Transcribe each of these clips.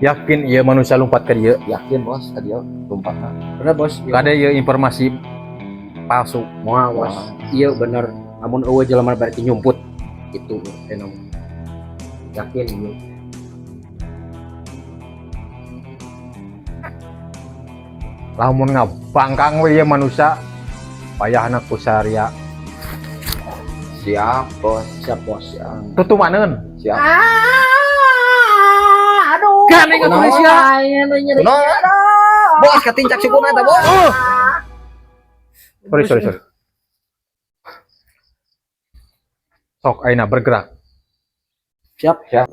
Yakin ieu manusia lumpat ka dieu? Yakin, Bos, tadi ya lompatna. Bener, Bos. Ieu. Kade ieu informasi palsu. Moal, Bos. Iya bener. Lamun euweuh jelema berarti nyumput. Itu teh namun. Yakin ieu. Lamun ngabangkang we ieu manusia, payahna ku saria. Siap, Bos. Siap, Bos. Siap. Tutumaneun. Siap. Aduh. Gandeng atuh sia. Kunaon? Bos, katincak sukuna eta, Bos. Sorry, sorry, sorry. Sok ayeuna bergerak. Siap. Siap.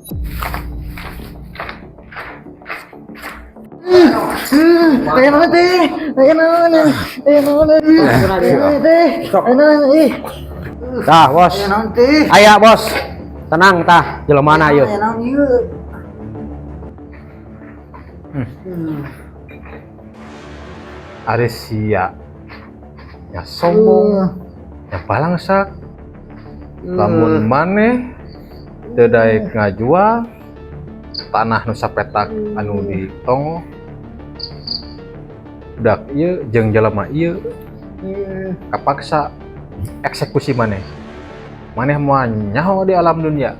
Aya naon teh? Aya naon? Aya naon? Aya teh. Aya naon ih? Tah, Bos. Aya naon teh? Aya, Bos. Tenang tah, jelema ieu. Aya naon ieu? Ari sia. Nya sombong, nya balangsak. Lamun maneh teu daek ngajual tanah nu sapetak anu di tonggoh, budak ieu jeung jelema ieu kapaksa eksekusi maneh. Maneh moal nyaho di alam dunia.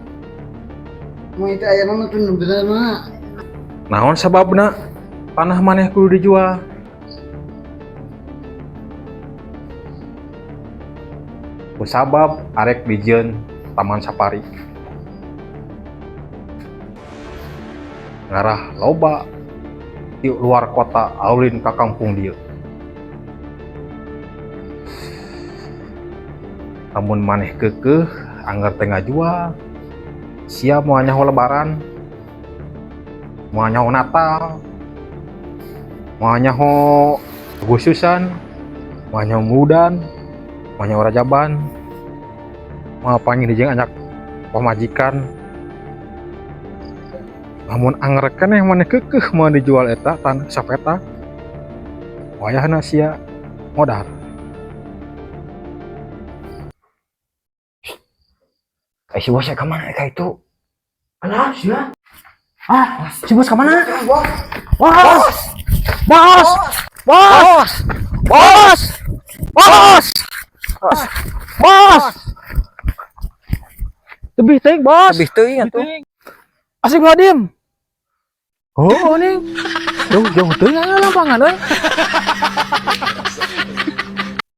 Mun itu aya naon tuh nu bener mah. Naon sababna tanah maneh kudu dijual? Ku sabab arek dijieun taman safari. Ngarah loba di luar kota aulin ka kampung dieu. Lamun maneh keukeuh angger teh ngajual, sia moal nyaho lebaran, moal nyaho Natal, moal nyaho Agustusan, moal nyaho Muludan, moal nyaho Rajaban, moal panggih jeung anak pamajikan. Lamun anger keneh maneh keukeuh moal dijual eta tanah sapetak, wayahna sia modar. Eh, si bos ka mana ka itu? Alah, sia. Ah, si bos ka mana? Bos. Bos. Bos. Bos. Bos. Bos. Bos. Lebih teuing, Bos. Lebih teuing atuh. Astagfirullahaladzim. Oh, nih. Jauh jauh teuing aya lapangan euy.